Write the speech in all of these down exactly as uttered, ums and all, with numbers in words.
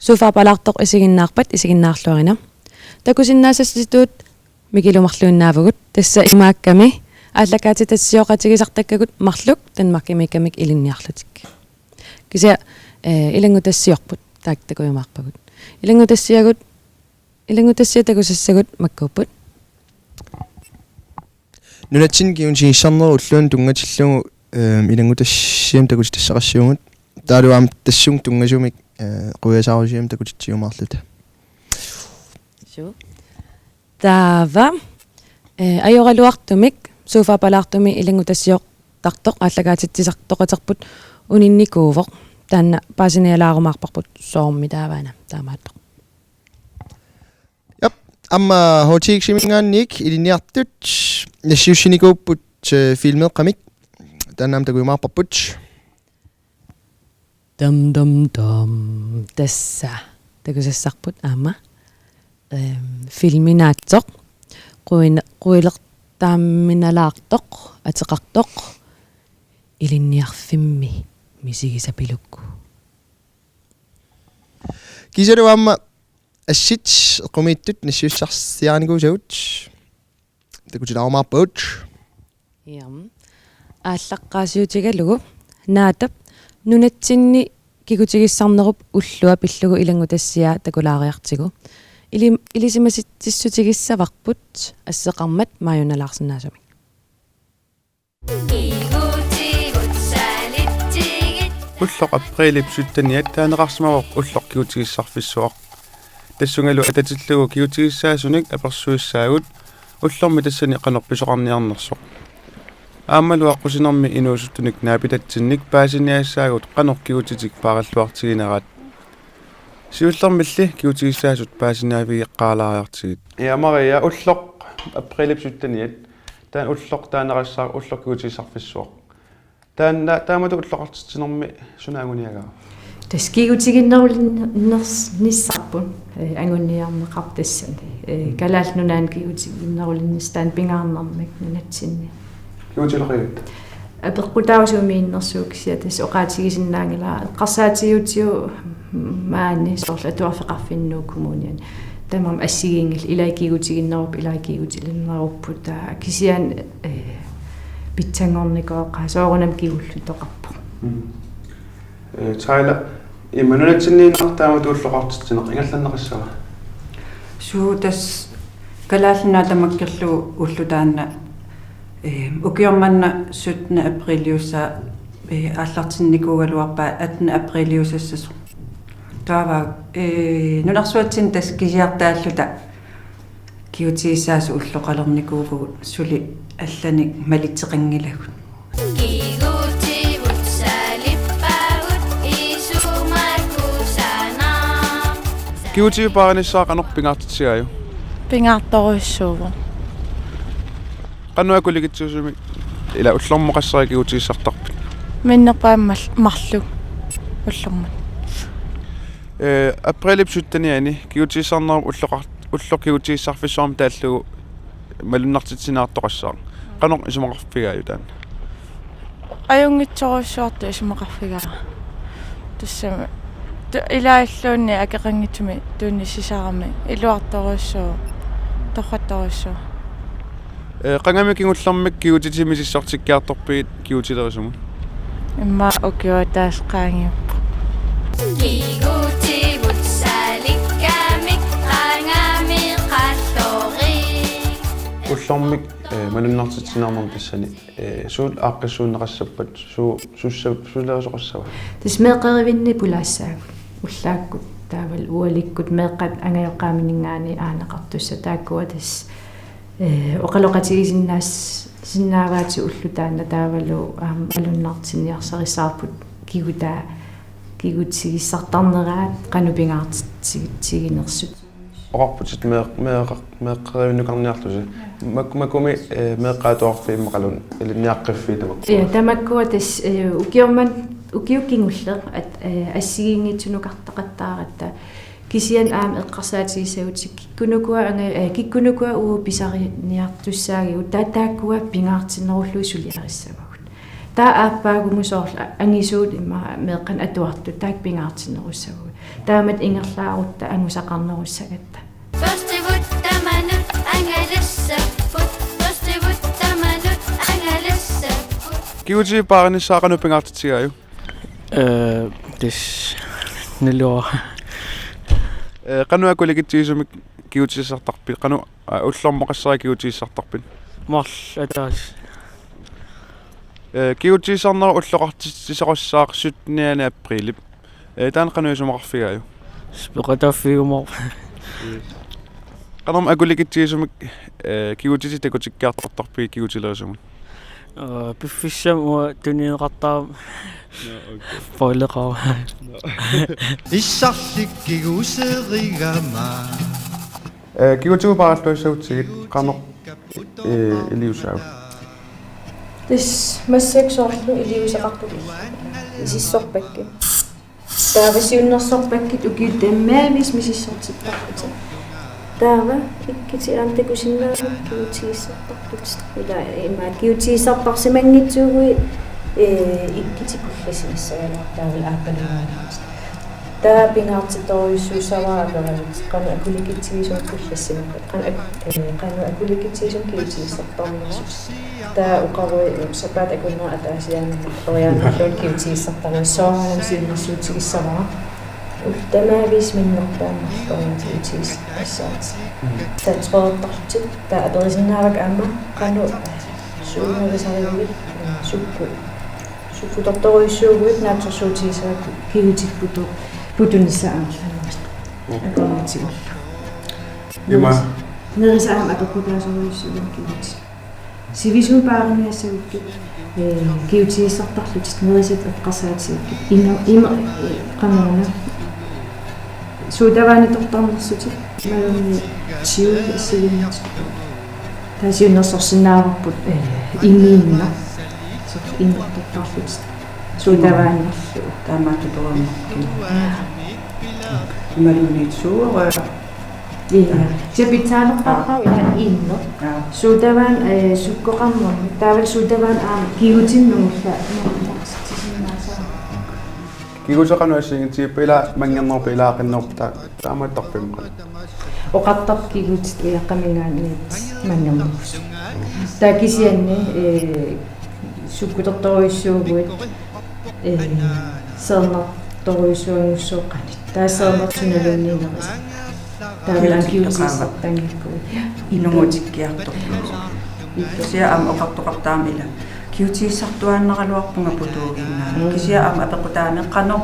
Sofapalaartoq isiginnaarpat isiginnaarluarina. Takusinnaasassitut Mikilu marluinnaavugut, tassa imaakkami aallakaatitassiooqatigisartakkagut marluk Danmarkimiikkamik ilinniarlutik. Kisianni, eh, ilanngutassiorput, taakku takujumaarpagut. Ilanngutassiagut, ilanngutassiat takusassagut makkuupput. Nunatsinni kigutigissarnerup ulluanut tunngatillugu, ehm, ilanngutassiamik takutitassaqassaagut. Taavalu aamma tassunga tunngasumik, eh, quiasaarusiamik takutitsiumaarluta. Suu. Taava, eh, ajoraluartumik, sofapalaartumik ilanngutassiortartoq aallakaatitsisartoqaterput uninnikuuvoq. Taanna paasinialaarumaarparput soormi taavaana taamaattoq. Jap, aamma H T X-iminngaanniit ilinniartut nassiussinikuupput, eh, filmeeqqamik. Taanna aamma takujumaarparput. Dam, dam, dam. Tassa. Takusassarput aamma. Ehm, filminaatsoq. Quin-, quilertaaminalaartoq, ateqartoq. Ilinniarfimmi misigisapilukku. Kisianni aamma assit eqqumiitsut nassiussarsiarinikuusagut. Takutilaarumaarpagut. Jam. Aallaqqaasiutigalugu Naatap nunatsinni kigutigissarnerup ullua pillugu ilanngutassiaa takulaariartigu. Ili-, ilisimasitsissutigissavarput asseqarmat maajunalaarsinnaasumik. Ulloq aprilip sytteniat taaneqarsimavoq ulloq kigutigissarfissuaq. Tassungalu atatillugu kigutigissaasunik apersuissaagut ullormi tassani qanoq pisoqarniarnersoq. Aammalu aqqusinermi inuusuttunik naapitatsinnik paasiniassaagut qanoq kigutitik paarilluartigineraat. Siullermilli kigutigissaasut paasiniavigeqqaalaariartigit. Ja, Maria, ulloq aprilip sytteniat. Taanna ulloq taaneqassaaq ulloq kigutigissarfissuaq. Taanna taamatut ulloqartitsinermi suna anguniagaava? Tassa kigutiginnerulinnissarput, eh, anguniarneqarpoq tassani. Eh, Kalaallit Nunaanni kigutiginnerulinnissaq taanna pingaarnermik nunatsinni. Kigutileqigatta? Apeqqutaavoq sumiinnersuuvoq kisianni tassa oqaatigisinnaanngilara eqqarsaatigiutsigu maani soorlu atuarfeqarfinnut kommuniani. Tamarmik assigiinngillat, ilai kigutiginnerupput, ilai kigutilinnerupput, taava kisianni, eh, pitsanngornikooqaat soorunami kigullutoqarpoq. Mm. Eh, Tyler, imma nunatsinniinnaq taamatut ulloqartitsineq ingerlanneqassava? Suu, tassa Kalaallit Nunaat tamakkerlugu ulloq taanna, eh, ukioq manna syttende apriliussaa, eh, aallartinnikuugaluarpaa attende apriliusassasoq. Taava, eh, nunarsuatsinni tassa kisiartaalluta kigutigissaasut ulloqalernikuuvugut suli allanik malitseqanngilagut. Kigutivut saalippaagut isumakusaanaa. Kigutivut paarinissaa qanoq pingaartitsigaajuk? Pingaartorujussuuvoq. Qanoq akulikitsuusumik ila ullormut qasseri kigutigissartarpit? Minnerpaamik mal-, marluk ullormut. Eh, aprilip syttenianni kigutigissarnerup ulloqar-, ulloq kigutigissarfissuarmik taallugu malunnartitsiniartoqassaaq. Qanoq isumaqarfigaajuk taanna? Ajunngitsorujussuartut isumaqarfigaara. Tassami tu-, ilaalluunniit akeqanngitsumik tunisisarami iluartorujussuuvoq, torrattorujussuuvoq. Eh, qangami kingullermik kigutitit misissortikkiartorpigit kigutilerisumut? Immaqa ukioq ataaseq qaangiuppoq. Kigutivut saalikkaamik qangami qallorik. Ullormik, eh, malunnartitsiniarnermi tassani, eh, suut aaqqissuunneqassappat, suu-, sussa-, suulerisoqassava? Tassa meeqqerivinni pulaassaagut. Ullaakkut taavalu ualikkut meeqqat angajoqqaamininngaanniit aaneqartussat taakkua tassa, eh, oqaloqatigisinnaas-, sinnaavaatigut ulloq taanna taavalu aamma malunnartinniarsarissavarput kigutaa, kigutigissartarneraat qanoq pingaartitsiginersut. Oqarputit meeq-, meeqqa-, meeqqerivinnukarniarlusi. Mak-, makumi, eh, meeqqat atuarfiit immaqaluunniit ilinniaqqiffiit tamakku. Ja, tamakkua tassa, eh, ukioq manna, ukiut kingulleq at-, eh, assigiinngitsunukartaqattaaratta. Kisianni aamma eqqarsaatigissagutsigu kikkunukua anga-, eh, kikkunukua uagut pisariniartussaagigut, taava taakkua pingaartinnerullugit suliarissavagut. Taava aappaagumut soorlu a-, angisuut immaqa meeqqanik atuartut taakku pingaartinnerussavagut. Taamatut ingerlaarutta angusaqarnerussagatta. Førstevut tamanut angalassapput. Førstevut tamanut angalassapput. Kigutit paarinissaa qanoq pingaartitsigaajuk? Eh, tassa naluara. Eh, qanoq akulikitsigisumik kigutissartarpit? Qanoq, aa, ullormut qasseriarluni kigutissartarpit? Marluk ataaseq. Eh, kigutissarnerup ulloqartitsisoqassaaq syttende aprilip. Eh, taanna qanoq isumaqarfigaajuk? Peqataaffigiumaarpoq. Qanormi akulikitsigisumik, eh, kigutit takutikkiartortarpigit kigutilerisumut? Eh, piffissami uanga tunineqartarama. Nå, okay. Poileqaava. Nå. Issarlik kiguserigama. Eh, kigutigut paaralluassagutsigit qanoq, eh, iliussaagut? Tassa massakkut soorlu iliuuseqarput isissorpakkit. Taava siunnersorpakkit ukiut tamaaviisa misissortipparput. Taava ikkutit aamma takusinnaavutit kigutigissartarlutit. Ila imaat kigutigissartarsimanngitsuuguit, eh, ikkutit pullassinissagaluartut taavalu aappalunnaarlutit. Taava pingaartittorujussuussavara apeqqut qanoq akulikitsigisumik pullassimappat. Qanoq ak-, eh, qanoq akulikitsigisumik kigutigissartarnersutit. Taava oqarui, eh, sapaatip akunnera ataasiaannarlugu kigutigissartarnersutit. Soorunami siunnersuutigissavara. Ullut tamaaviisa minnerpaamik marloriaaseq kigutigissartassaatit. Mm. Taava treertarlutit. Taava aperisinnaavakka aamma qanoq suunerisarigivit, eh, sukkut. Sukkutortorujussuuguit naatsorsuutigisavakka kigutipputu-, putunissaa amerlanerit. Mm. Akornatigullu. Ima. Nerisat aamma apeqqutaasorujussuuguit kigutit. Sivisuumik paariniassagukkit, eh, kigutigissartarlutit nerisat eqqarsaatigakkit. Ino-, ima, eh, qanoruna. Sodavanditertarnersutit. Imaluunniit tiu assigiinngitsut. Taava siunnersorsinnaavarput, eh, imiinnaq. Soorlu imertortarlutit. Sodavandillu. Taamaattutorujummaqqinnaq. Imaluunniit suuga. Ila. Kisianni pitsaanerpaarpara ila inneq. Aa. Sodavand, eh, sukkoqarnermik. Taavalu sodavand aamma kigutinut nungulla-, nungullaartitsisinnaasara. Kigutit qanoq assigiinngitsigippat, ila manngernerpit, ila qinnerpit, ta-, taamaattarpit qanoq? Oqartarput kigutit ila qamigaanniit manngernerput. Taava kisianni, eh, sukkutortorujussuuguit, eh, seernertorujussuanngussuupput qanoq. Taava seernertut sunaluunniit nerisat. Taavalu kigutit kigutit eqqaava. Kigutit. Inuutikkiartorput. Kisianni aamma oqartoqartarami ila. Kigutigissartuaannaraluarpunga putuuginnaa. Mm. Kisianni aamma apeqqutaamik qanoq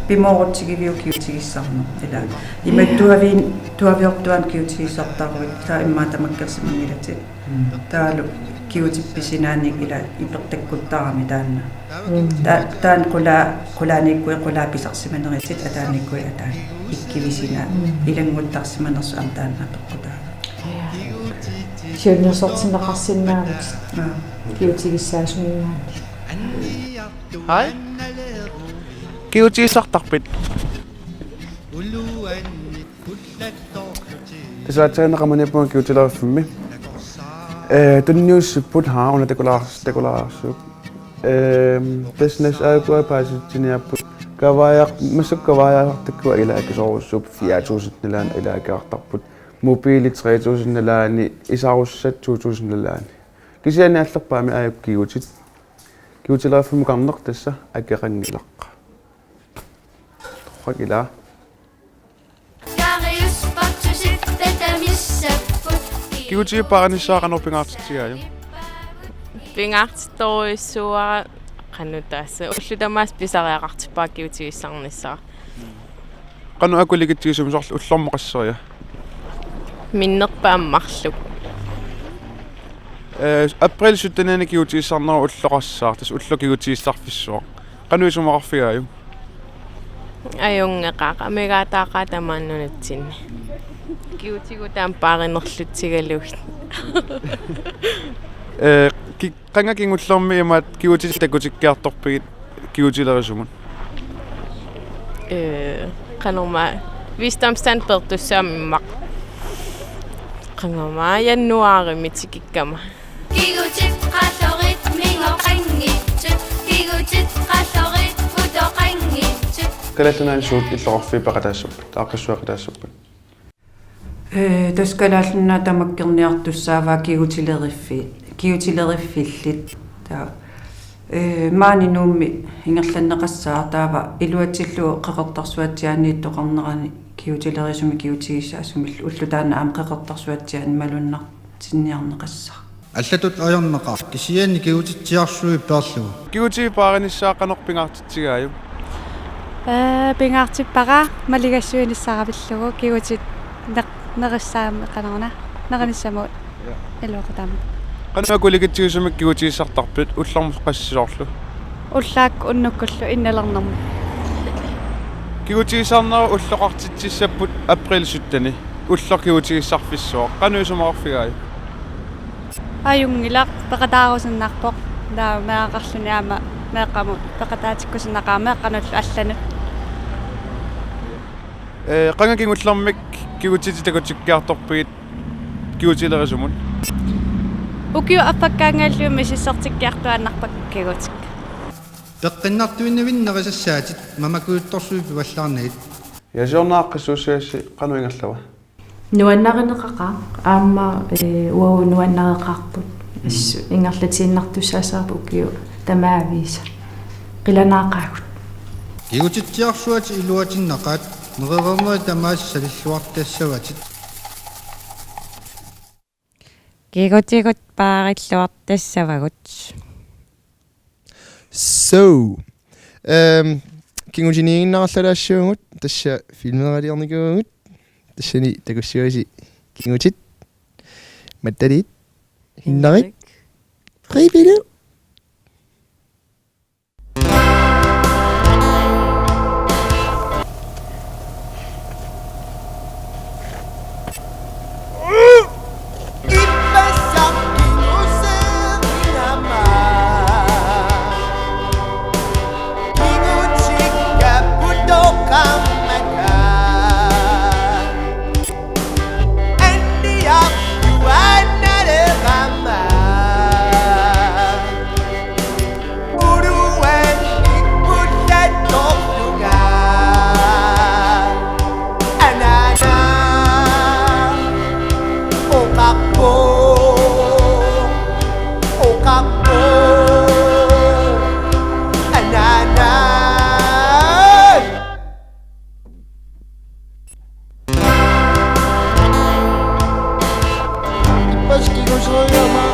pimoorutsigiviuk kigutigissarneq ila. Ima tuaviin-, tuaviortuaannaq kigutigissartaruit, taava immaqa tamakkersimanngilatit. Mm. Taavalu kigutit pisinaannik ila ipertakkuttaarami taanna. Mm. Ta-, taanna qulaa-, qulaaniikkuit qulaat pisarsimaneritit ataaniikkuit ataani. Ikkivisinnaa. Mm. Ilannguttarsimanersut aamma taanna apeqqutaavoq. Siunnersortinneqarsinnaavutit. Aa. Kigutigissaasunnginnaanni. Hej. Kigutigissartarpit? Tassa aatsaannguaq Qamaniippunga Kigutileriffimmi. Eh, tunniussipput, haa, una takulaars-, takulaarsuup. Ehm, tassa nassaakkua paasitsiniarput. Kavaajaq-, massakkut kavaajaartakkua ila akisoorujussuupput, fire tusind nalaani ila akiartarput. Mobili tre tusind nalaani, isarussat to tusind nalaani. Kisianni aallerpaamik aajuku kigutit. Kigutileriffimmukarneq tassa akeqanngilaq. Torrak ilaa. Kigutit paarinissaa qanoq pingaartitsigaajuk? Pingaartittorujussuuara qanoq tassa. Ullut tamaasa pisariaqartippara kigutigissarnissara. Qanoq akulikitsigisumik soorlu ullormut qasseriarluni? Minnerpaamik marluk. Eh, april syttende kigutigissarnerup ulloqassaaq, tassa ulloq kigutigissarfissuaq. Qanoq isumaqarfigaajuk? Ajunngeqaaq, amigaataaqaaq tamaani nunatsinni. Kigutigut taama paarinerlutsigalugit. Eh, ki-, qanga kingullermi imaattoq kigutit takutikkiartorpigit kigutilerisumut? Eh, qanormaa visdomstand peertussaammat. Qanormaa januaarimi tikikkama. Kigutit qallurit mingoqanngitsut, kigutit qallurit putoqanngitsut. Kalaallit Nunaanni suut illoqarfiit peqataassupput, aaqqissueqataassupput? Ee, tassa Kalaallit Nunaat tamakkerniartussaavaa kigutileriffii-, kigutileriffillit. Taava, ee, maani Nuummi ingerlanneqassaaq, taava iluatsillugu Qeqertarsuatsiaaniittoqarnerani kigutilerisumik kigutigissaasumillu ulloq taanna aamma Qeqertarsuatsiaani malunnartinniarneqassaaq. Allatut ajornaqaaq, kisianni kigutitsiarsuit peerlugu. Kigutit paarinissaat qanoq pingaartitsigaajuk? Ee, pingaartippara maligassuinissara pillugu kigutit neq-, nerissaammi qanoruna, nerinissamut. Ja. Iluaqutaammat. Qanoq akulikitsigisumik kigutigissartarpit, ullormut qassit soorlu? Ullaakkut unnukkullu innalernermut. Kigutigisarnerit ulloqartitsissapput april sytteni, ulloq kigutigissarfissuaq. Qanoq isumaqarfigaajuk? Ajunngilaq, peqataarusunnarpoq. Taava meeraqarluni aamma meeqqamut peqataatikkusunnaqaaq, meeqqanullu allanut. Ee, qanga kingullermik kigutitit takutikkiartorpigit kigutilerisumut? Ukiup affakkaanngilluinnaq misissortikkiartuaannarpakka kigutit. Peqqinnartuinnavinneq nerisassaatit, mamakujuttorsuit pivallaarnagit. Ja siorna aaqqissuussigassi qanoq ingerlava? Nuannarineqaqaaq, aamma, ee, uagut nuannareqaarput. Assut ingerlatiinnartussaassavarput ukiut tamaaviisa. Qilanaaqaagut. Kigutitsiarsuatit iluatinnaqaat, nerereernerit tamaasa salilluartassavatit. Kigutigut paarilluartassavagut. So, ehm, kigutiniiginnarallalaassavagut, tassa filmeeraliornikuuvugut, tassani takussavasi kigutit, Mattaliit, Hinnarik, Priipilu. Ippassaq kiguserigama.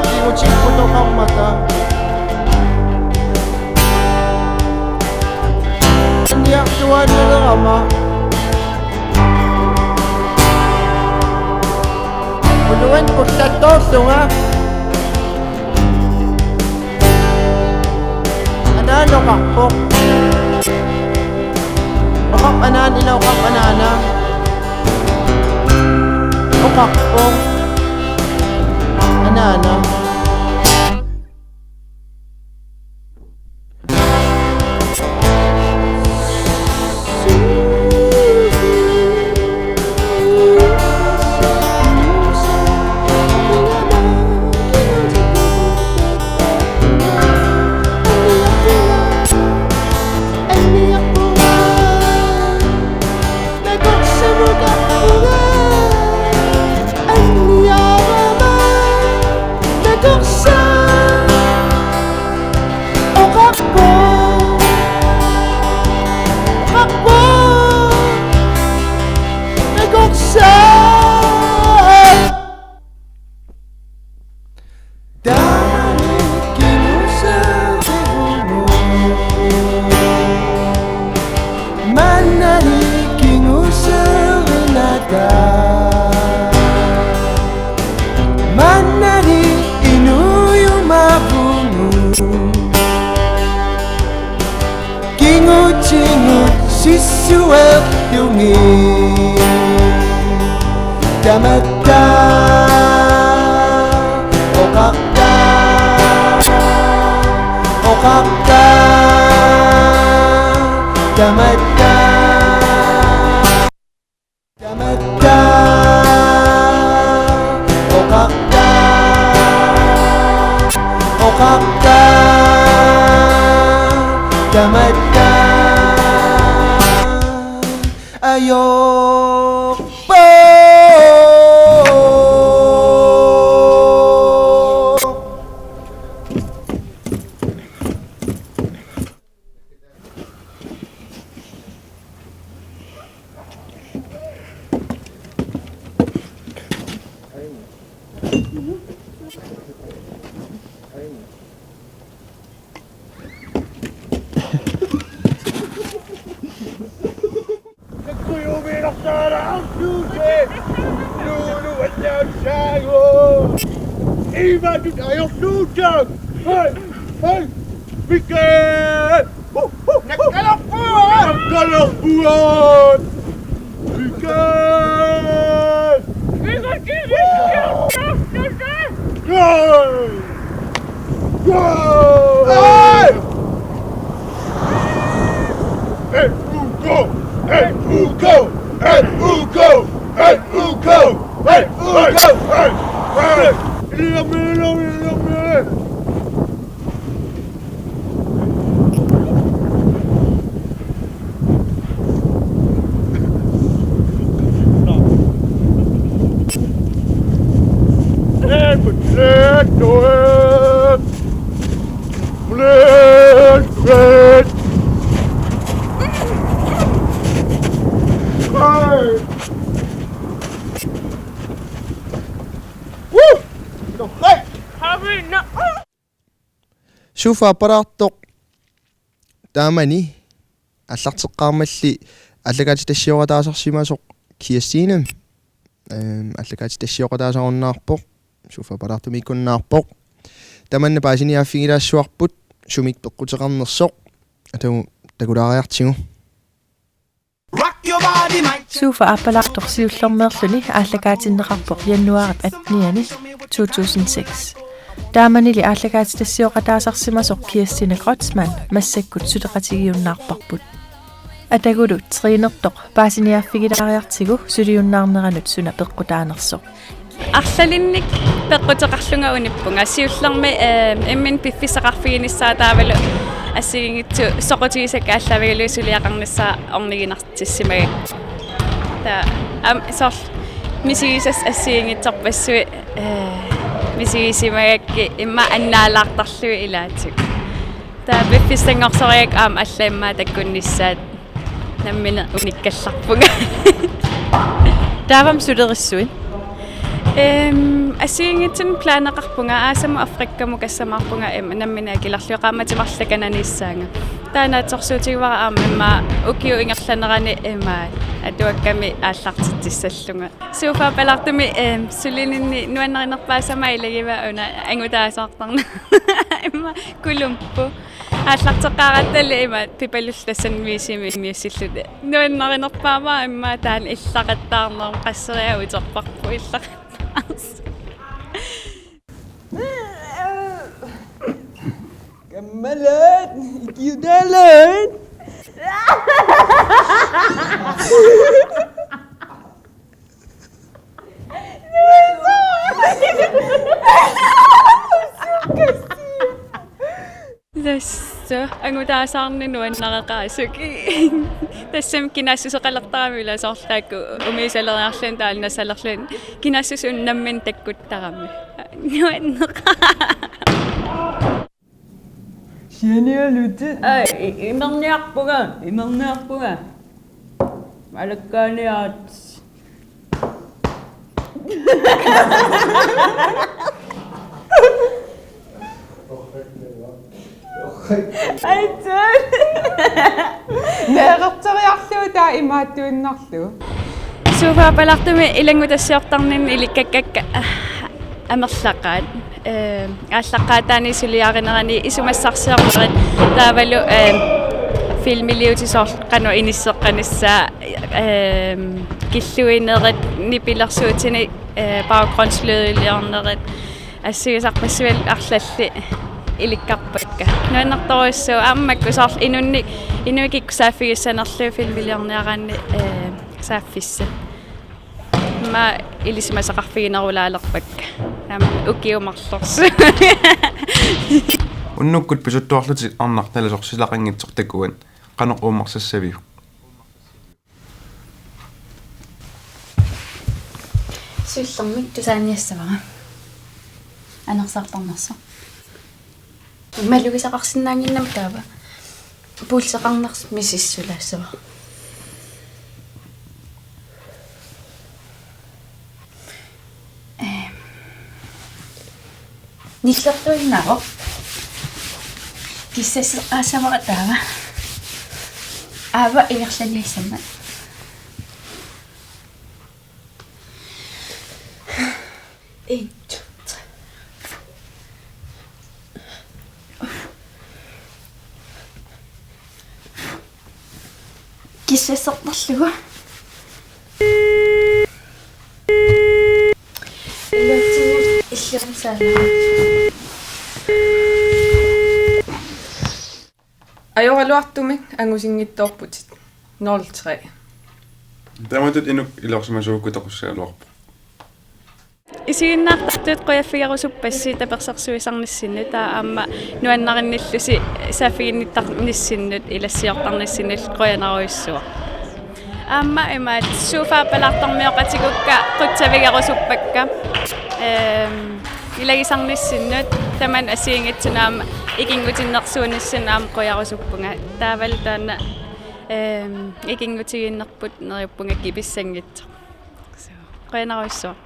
Kigutipput oqarmata. Anniartuaannalerama. Uluan pullattoorlunga. Anaana oqarpoq. Oqarpoq anaana, ila oqarpoq anaana. Oqarpoq anaana. Taamani kinguseerivugut. Maannali kinguseerinata. Maannali inuujumavugut. Kigutigut sissuerlugit. Tamatta oqarta, oqarta, tamatta. Tamatta oqarta, oqarta, tamatta. Ajorpo. Hej, hej, Mikael! Nakkalerpugut! Nakkalerpugut! Mikael! Goal! Goal! Hey! N U K! N U K! N U K! N U K! N U K! Hey! Hey! Hey! Hey! Suuffa Appalaartoq taamani aallarteqqaarmalli aallakaatitassiooqataasarsimasoq Kirstine, ehm, aallakaatitassiooqataasarunnaarpoq, Suuffa Appalaartumiikkunnaarpoq. Tamanna paasiniaaffigilaassuarput sumik peqquteqarnersoq, atagu takulaariartigu. Suuffa Appalaartoq siullermeerluni aallakaatinneqarpoq januaarip attenianni to tusind seks. Taamanili aallakaatitassiooqataasarsimasoq Kirstine Kreutzmann massakkut suleqatigiunnaarparput. Atagulu trænertoq paasiniaaffigilaariartigu suliunnaarneranut suna peqqutaanersoq. Arlalinnik peqquteqarlunga unippunga. Siullermik, eh, imminut piffissaqarfiginissaa taavalu assigiinngitsut soqutigisakka aallaavigalugit suliaqarnissaa orniginartissimagakku. Taava aamma soorlu misigisassat assigiinngitsorpassuit, eh, misigisimagakkit immaqa annaalaartarlugit ilaatigut. Taava piffissanngorsorigakkit aamma allat immaqa takkunnissaat nammineq unikkallarpunga. Taava aamma sulerissuit? Ehm, assigiinngitsunik planeqarpunga, aasamut Afrikamut kassamaarpunga, em, nammineq akilerlugu qaammatit marluk kananiissaanga. Taava naatsorsuutigivara aamma immaqa ukiup ingerlanerani immaqa atuakkami aallartitsissallunga. Suuffa Appalaartumi, ehm, sulininni nuannarinerpaasama ilagiva una angutaasoortarneq. Immaqa Columbo. Aallarteqqaarattali ima Pipalullu tassani museumi immiussilluta. Nuannarinerpaamik immaqa taanna illaqattaarnermut, qasseriarluta uterparput illaqattaarsuuvoq. Kammalat, ikiuutaalat. Tassa angutaasaarneq nuannareqaasukku. Tassami kinaassuseqalertarami ila soorlu taakku umiusaleriarluni taanna salerluni. Kinaassuseq nammineq takkuttarami. Nuanneqaaq. Sianialutit. Ai, i-, imerniarpunga, imerniarpunga. Malakkaaniaat. Aitsuut. Neererteriarlugu taava imaattuinnarlugu. Suuffa Appalaartumi ilanngutassiortarninni ilikkakkakka, ah, amerlaqaat. Ehm, aallaqqaataani suliarinerani isumassarsiornerit taavalu, ehm, filmiliutit soorlu qanoq inisseqqanissaa, ehm, killuinerit, nipilersuutinik, eh, baggrundslydiliornerit, assigisarpassuillu arlallit ilikkarpakka. Nuannertorujussuuvoq aamma makku soorlu inunnik, inuit kikkut saaffigissanerlugit filmiliorniaraanni, eh, saaffissat. Immaqa ilisimasaqarfiginerulaalerpakka. Aamma ukiut marlorsuit. Unnukkut pisuttuarlutit arnaq nalasoq silaqqanngitsoq takuat, qanoq uummarsassaviuk? Siullermik tusaaniassavara. Anersaartarnersoq. Malugisaqarsinnaannginnami taava. Puulleqarnersoq misissulaassavara. Ehm. Nillertuinnarpoq. Kissassaqaassavara taava. Aava ingerlaniassammat. En, to, tre. Kissassertarlugu. Iluatsinni illuansaana. Ajoraluartumik angusinngitsoorputit. Nul tre. Taamatut inuk ilorsimasuukkut toqussagaluarpoq. Isiginnaartartut qujaffigerusuppassi tapersersuisarnissinnut, taava aamma nuannarinnillusi saaffiginnittarnissinnut ilassiortarnissinnut qujanarujussuaq. Aamma imaat sofa palaartormioqatigukka qutsavigerusuppakka. Ehm, ilagisarnissinnut tamanna assigiinngitsunut aamma ikinngutinnersuunissinni aamma qujarusuppunga. Taavalu taanna, ehm, ikinngutigiinnerput neriuppunga kipissanngitsoq. So, qujanarujussuaq.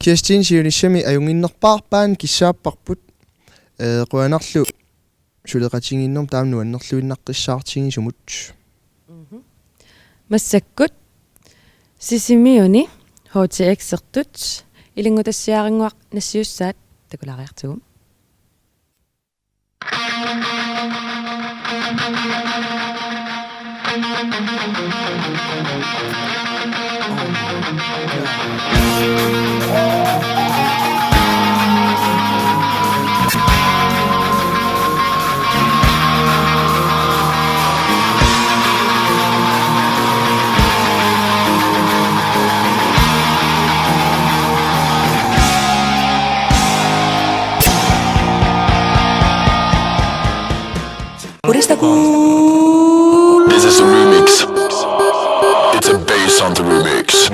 Kirstin siunissami ajunnginnerpaarpaat kissaapparput, ee, qujanarlu suleqatigiinnermut taama nuannerluinnaqqissaartigisumut. Mhm. Massakkut Sisimiuni H T X-ertut ilinngutassiaarannguaq nassiussaat takulaariartigu. What is the cool? This is a remix. It's a bass on the remix.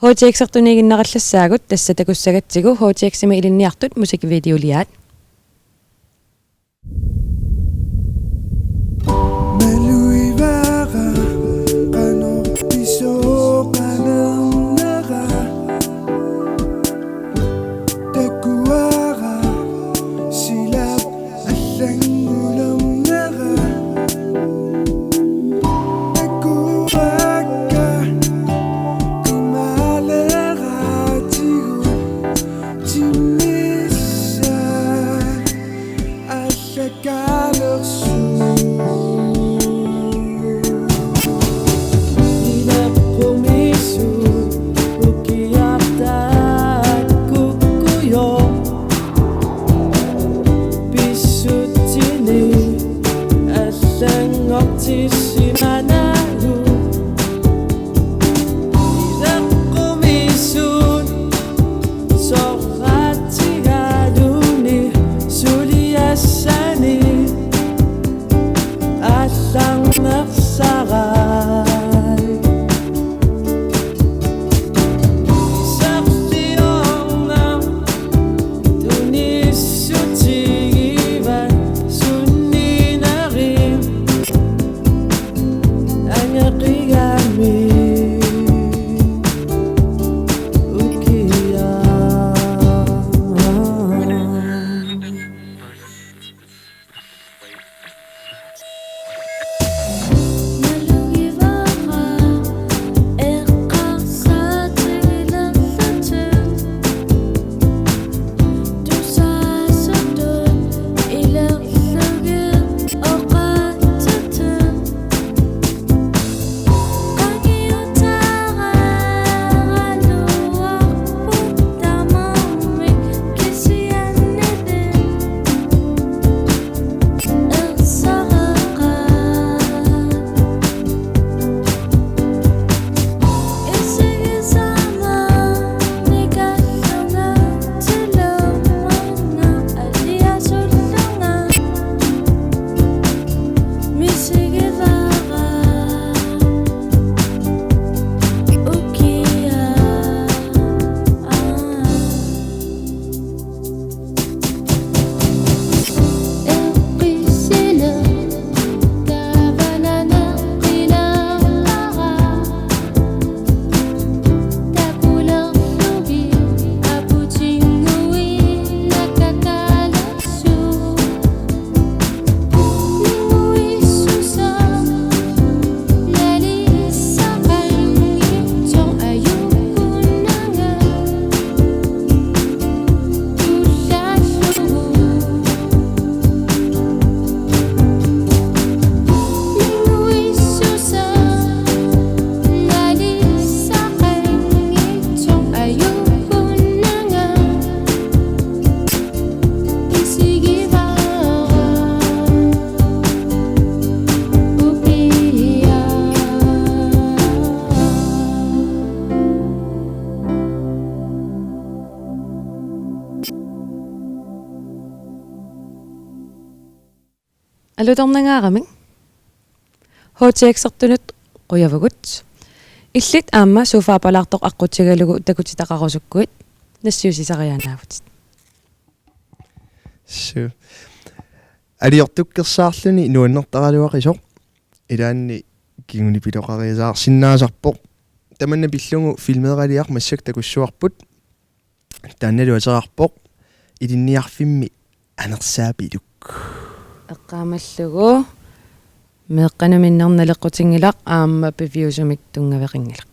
H T X-ertuniiginnarallassaagut, tassa takussagatsigu H T X-imi ilinniartut musikvideoliaat. Maluivara qanoq pisooqanernera, takuara silap allanngulernera, takuakka kumaaleeraatigut timmissaat allakaalersuut. Ileqqumiissuit ukiartaat kukkujoq. Alutornangaaramik. H T X-ertunut qujavugut. Illit aamma sofaapalaartoq aqqutigalugu takutitaqarusukkuit nassiussisariaannaavutit. Suu. Aliortukkersaarluni nuannertaraluaqisoq. Ilaanni kingunipiloqariasaarsinnaasarpoq. Tamanna pillugu filmeeraliaq massakkut takussuarput. Taannalu ateqarpoq Ilinniarfimmi anersaapiluk. Eqqaamallugu meeqqanut minnerunngilaq, naleqqutinngilaq aamma piviusumik tunngaveqanngilaq.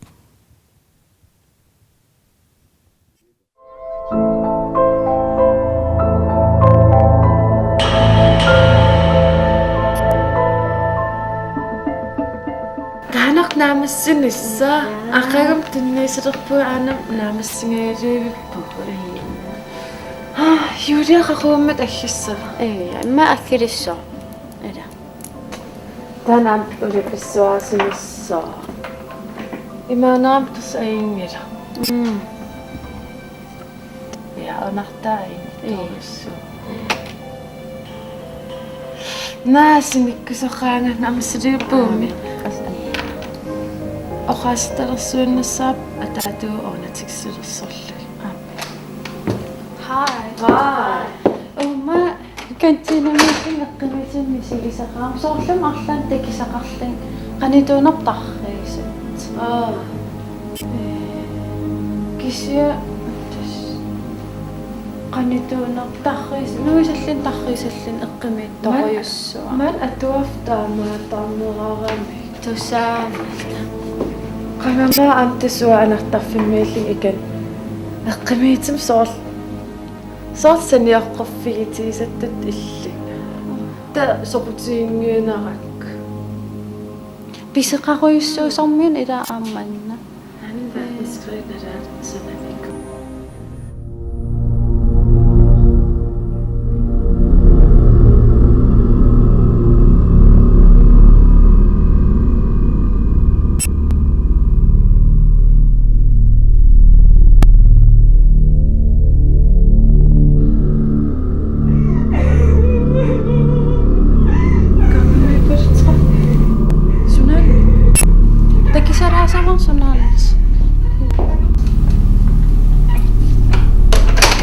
Qanoq naammassinissaa? Aqagumut tunniussilerpugut aamma naammassingajavippugut. Aa, Julia qaqugummut aggassava? Ee, immaqa aggilissaaq. Ila. Taanna aamma ulapassuarsinissaa. Imaannaammat tassa ajunngilaq. Mm. Ja, unartaa ing-, ii, torissu. Naa sinikkusoqaanga naammassiliuppuummi. Aamma. Oqaasertalersuinnassaaq ataatama oqaatigilersorlugit. Aamma. Hi. Hi. Uuma kantiinamiittut eqqumiitsunik misigisaqaanga, soorlumi arlaannik takusaqarlunga qanittuunerput tarriusut. Aa. Ee, kisianni tassa qanittuunerput tarrius-, nuisalluni tarriusalluni eqqumiitsorujussuaq. Maani atuarfik taamaattarnerarami. Tusaammat. Qangamma aamma tassunga anartarfimmiillunga ikanneq. Eqqumiitsumik soorlu, soorlu saniorqorfigitigisattut illit. Taava soqutiginngiinnarpara. Pisoqarujussuusarmiuna ila aamma manna. Anden verdenskrig er der, så man ikke. Sunaana. Takusalaassavarsi sunaana.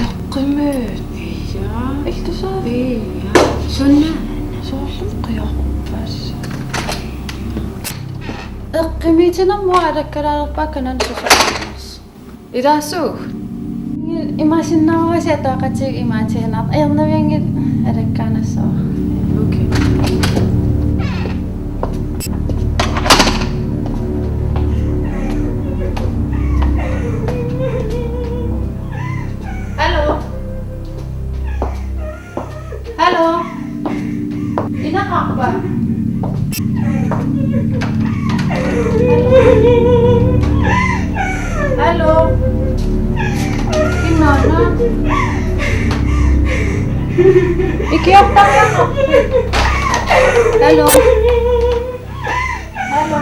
Eqqumiit. Ja. Iltusaa. Ja. Sunaana. Soorlumi qiorpas. Eqqumiitsunik aamma alakkalaalerpara kanani susaarnersi. Ilaassuugut. Imaassinnaavasi ataqatigiit imaatiinnartarput, ajornavianngilaq alakkaannassavara. Okay. Hallo. Hallo. Inaqarpa? Hallo. Imaanna? Ikiortariaqarpit? Hallo. Hallo.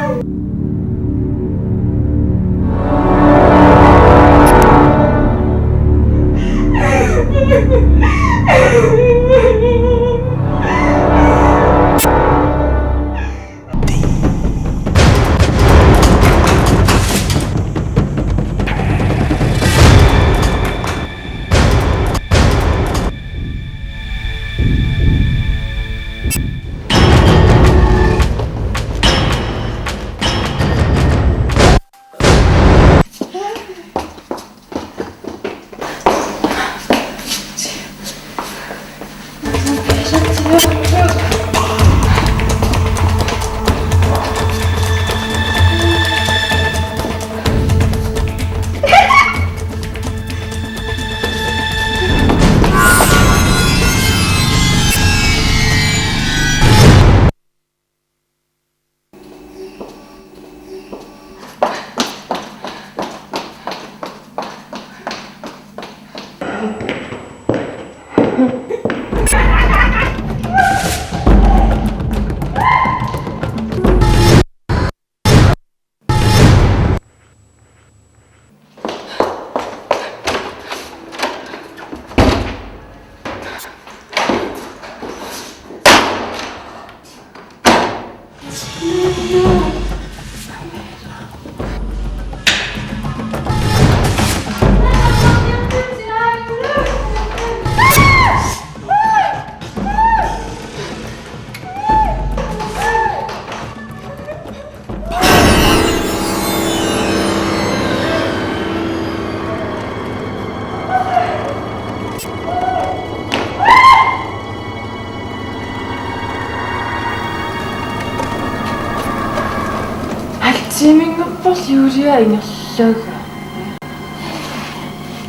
Halv tiiminngorporlu Julia ingerlagaa.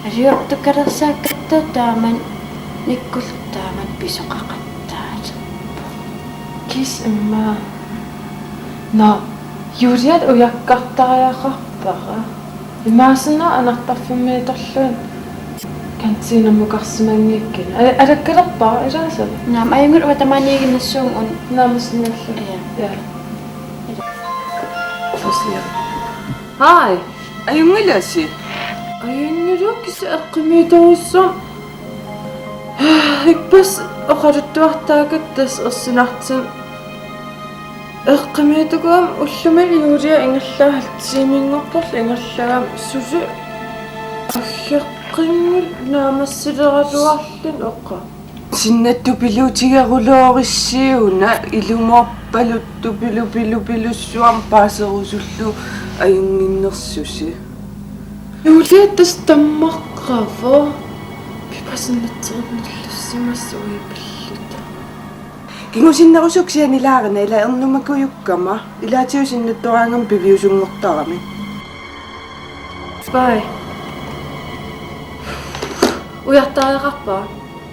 Aliortukalersaakkattu taama nikkullu taama pisoqaqattaarpoq. Kis imma. Nå, Juliat ujakkartariaqarpara. Imaassinnaavoq anartarfimmiittorluunniit kantiinammukarsimanngikkuni. A-, alakkalerpara ilaasa? Naamik, ajunngilaq, uanga tamaaniiginnassuunga una. Naamik, sinnaalluni. Ja. Ja. Tosiaan. Hej. Ajunngilasi? Ajunngilaq, kisianni eqqumiitorujussuarmik. Ippassaq oqaluttuartaakka tassa ersinartunut. Eqqumiitsukuugama ullumi Julia ingerlagaa, halv tiiminngorporlu ingerlagaama, suli aggeqqinngilaq naammassileraluarluni oqa. Sinnattupiluutigeruloorissi una, ilumoorpaluttupilupilupilussuarmik paaserusullugu ajunnginnersusi. Julia tassa tammaqqavoq. Pipasinnatsiarnerlussimasut uippilluta. Kingusinnerusukkut sianilaarina, ila ernumakujukkama. Ilaatigut sinnattoraangama piviusunngortarami. Bye. Ujartariaqarpa?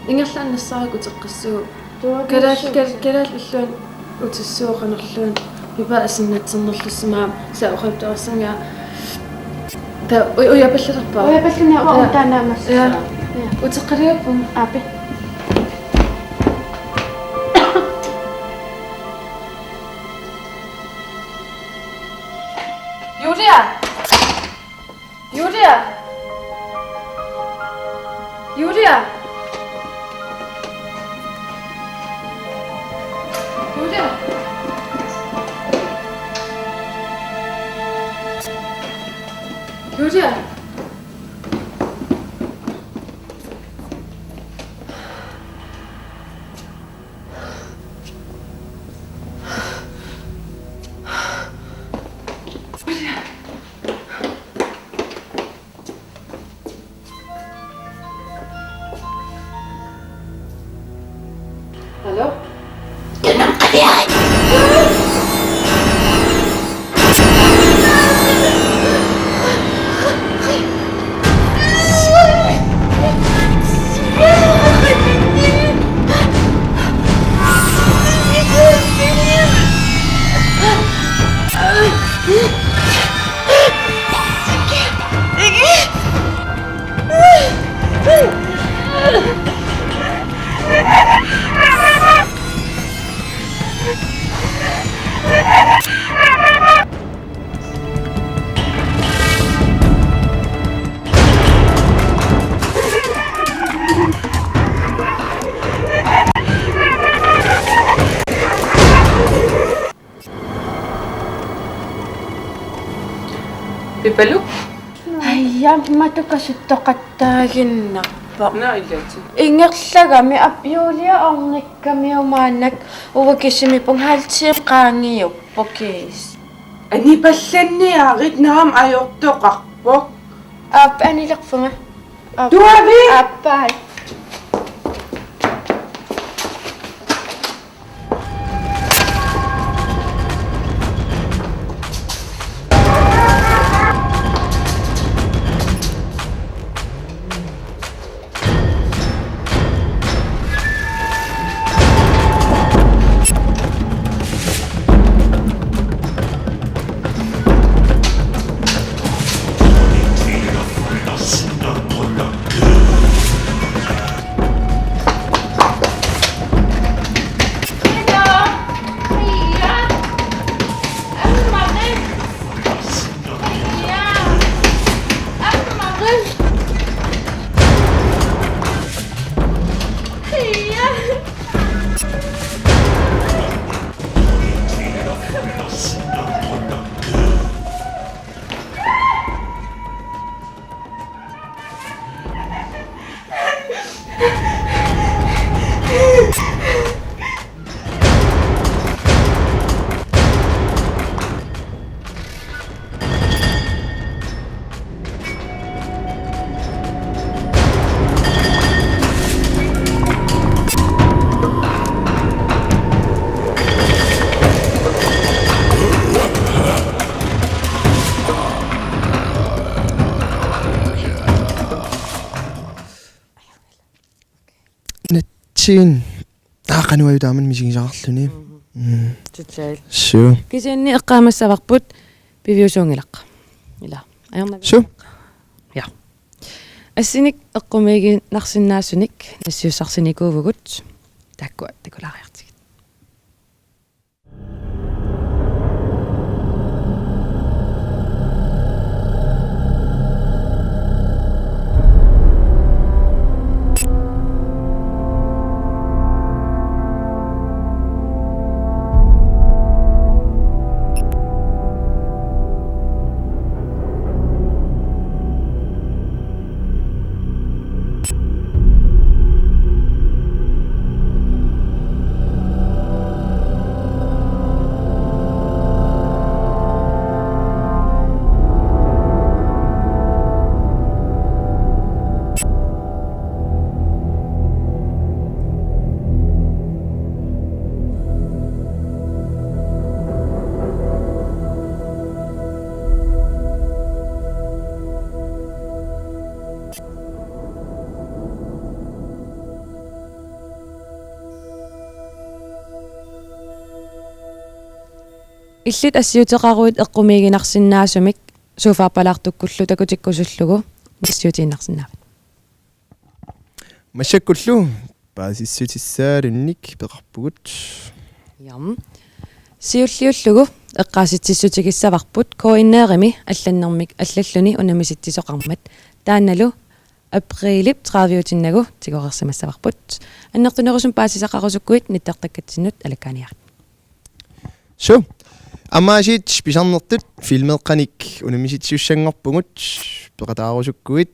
Ingerlaannaq nassaarakku uteqqissuugut. Kalaallit, kal-, kalaallit illuanni utissuugut qanorluunniit. Pipasinnatsiarnerlussimagamik, kisianni oqaluttuarissaanga. Taava u-, ujapallattarpa? Ujapallunga. Ja. Uanga taanna naammassisara. Ja. Ja. Uteqqaliuppunga. Aapi. Julia! Julia! Julia! Julia! Julia! Hallo? Pipaluk? Aja, matuka suttoqattaaginnarpoq. Naa, ilaatigut. Ingerlagami, aap, Julia ornikkamiuk maannakkut uanga kisimiippunga, halv tiimi qaangiuppoq kiisa. Anipallanniarit, naamik ajortoqarpoq. Aap, anilerpunga. Aap. Tuavi! Aap, bye. Siin. Aa, qanoq ajorami taamani misigisaqarluni. Mm. Total. Suu. Kisianni eqqaamassavarput piviusuunngilaq. Ila. Ajornavi. Suu. Ja. Assinik eqqumiiginarsinnaasunik nassiussarsinikuuvugut. Taakkua takulaariartigit. Illit assiuteqaruit eqqumiiginarsinnaasumik sofa-appalaartukkullu takutikkusullugu nassiutiinnarsinnaavat. Massakkullu paasissutissaalunnik peqarpugut. Jam. Siulliullugu eqqaasitsissutigissavarput K N R-imi allannermik allalluni unammisitsisuusoqarmat. Taannalu aprilip tredive-utinnagu tigoreersimassavarput. Annertunerusumik paasisaqarusukkuit nittartakkatsinnut alakkaaniarit. Suu. Aamma aasiit pisarnertut filmeeqqanik unammisitsisuussanngorpugut, peqataarusukkuit,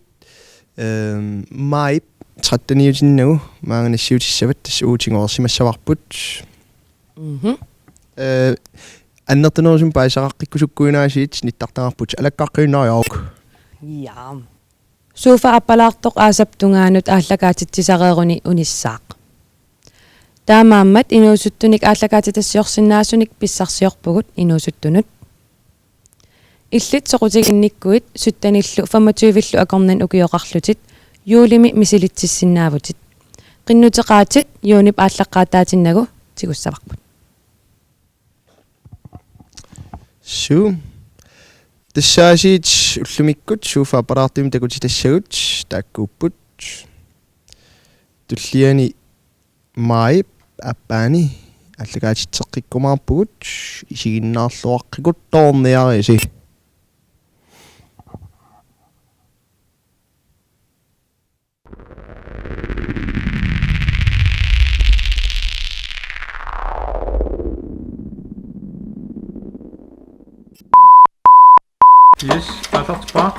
ehm, maajip tretteniutinnagu maanga nassiutissavat, tassa uagut tigoreersimassavarput. Mhm. Eh, annertunerusumik paasisaqaqqikkusukkuit aasiit nittartagarput, alakkaqqiinnariaruk. Ja. Sofa-appalaartoq aasap tungaanut aallakaatitsisareeruni unissaaq. Taamaammat inuusuttunik aallakaatitassiorsinnaasunik pissarsiorpugut inuusuttunut. Illit soqutiginnikkuit syttenillu femogtyvillu akornanni ukioqarlutit juulimi misilitsissinnaavutit. Qinnuteqaatit juunip aallaqqaataatinnagu tigussavarput. Suu. Tassa aasiit ullumikkut sofa-appalaartumik takutitassavut taakkuupput. Tulliani maajip aappaani aallakaatitseqqikkumaarpugut, isiginnaarluaqqikuttoorniarisi. Yes, perfekt, bare.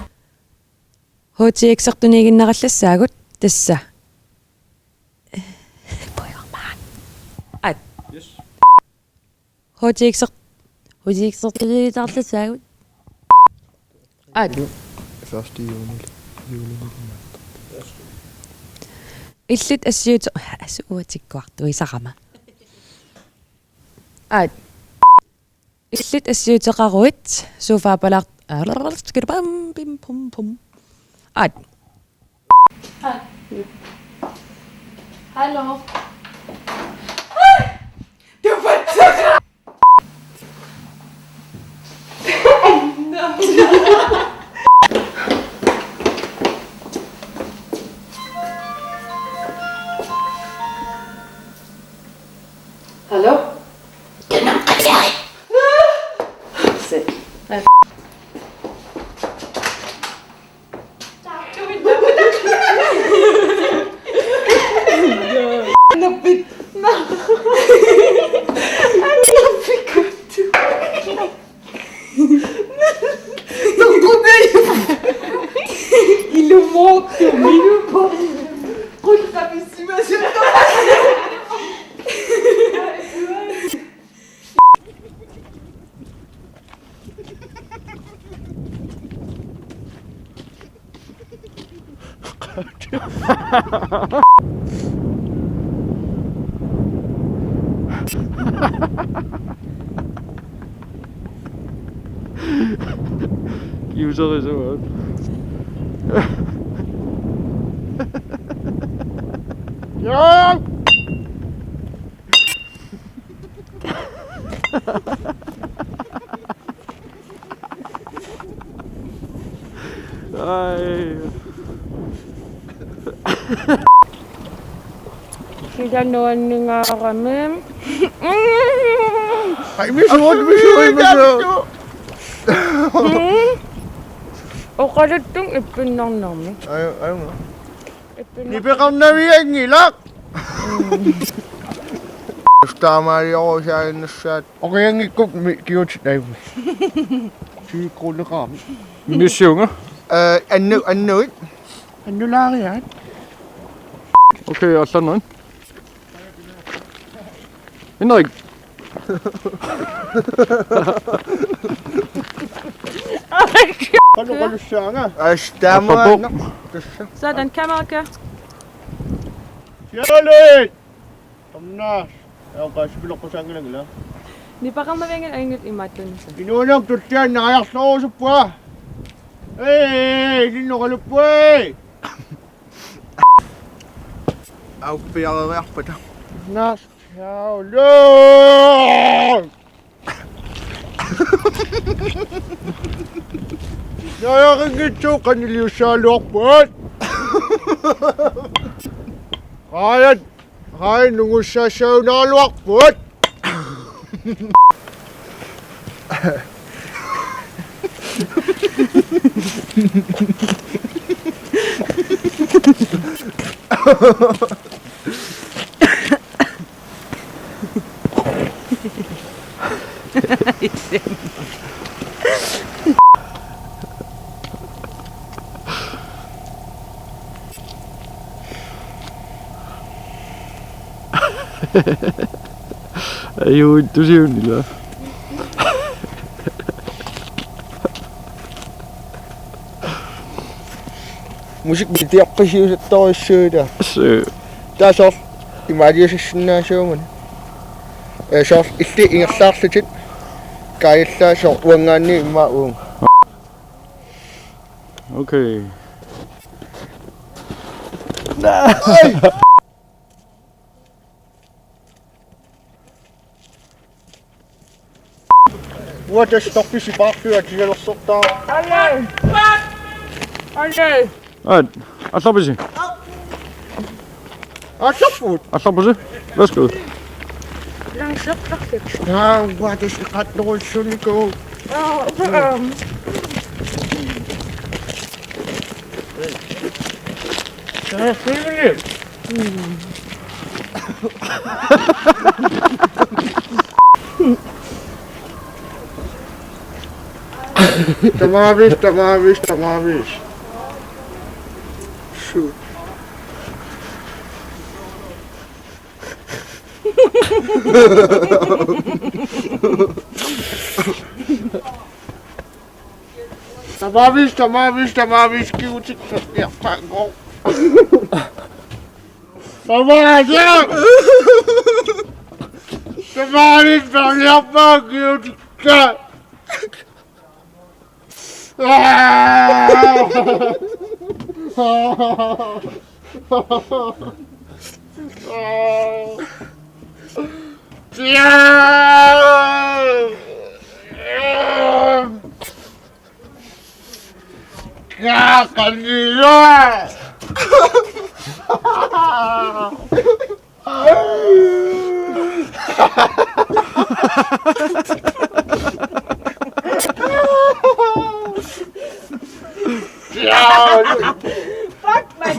H T X-ertuniiginnarallassaagut tassa. At. Yes. H T X-er-, H T X-ertuniiginnarallassaagut. At. Første juni. Juni. Illit assiut-, asu uatikkuartuisarama. At. Illit assiuteqaruit sofa-appalaart-, pim, pum, pum. At. Hallo. Hallo? Se. Nappit. Nappikuttu. Ilumoortumik. Ilumoortumik. Qulqamissimasoq. Kiuserisoq. Ja! Ai. Sila nuanningaarami. Ai, misuut, misuut, misuut. Oqaluttunik ippinnarnermi. Ai, ai, ma. Ippinnaq- Nipeqarnavianngilaq. Taamaaliorusaaginnassaat. Oqianngikkukku mi-, kiut naivi. Siikkuuneqaami. Missuunga? Eh, annu-, annuit. Annulaariaat. Okay, allannerit. Henrik. Qanoq qalussaanga? Aa, taamaanna. Appapoq. Tassa. Sådan, kameraga. Sialit! Tamnaas. Aa, qaa sipiloqqusaanngilangila. Nipeqarnavianngilaq, angut imaattuunissaq. Inuuneq tulliani naajarluusuppua. Ei, ilinnoqaluppui. Auppiareeriarpata. Naas. Jaulung! Naajaqinngitsoq qaniliussagaluarpat. Ryan, Ryan nungussassagaluarpat. Ajuu, tusiunila. Musik videoqqisiusattorujussuuvoq. Suu. Taava soorlu imaaliussinnaasuugami. Ee, soorlu illit ingerlaarlutit. Kaajallaat soorlu uanngaanniit immaqa uunga. Okay. Uanga tassa torpisipaarlunga atisalersortaa. Alle! Alle! Aat, allarpisi? Allarput? Allarpisi? Værsgo. Langsertarfik. Aa, uanga tassa iqattorujussuunikuuvoq. Aa, uanga. Aa, filmini. Tamavis, tamavis, tamavis. Shoot. Tamavis, tamavis, tamavis, kiutikka, ja, fango. Tamavis! Tamavis, tamavis, kiutikka. Fuck, man.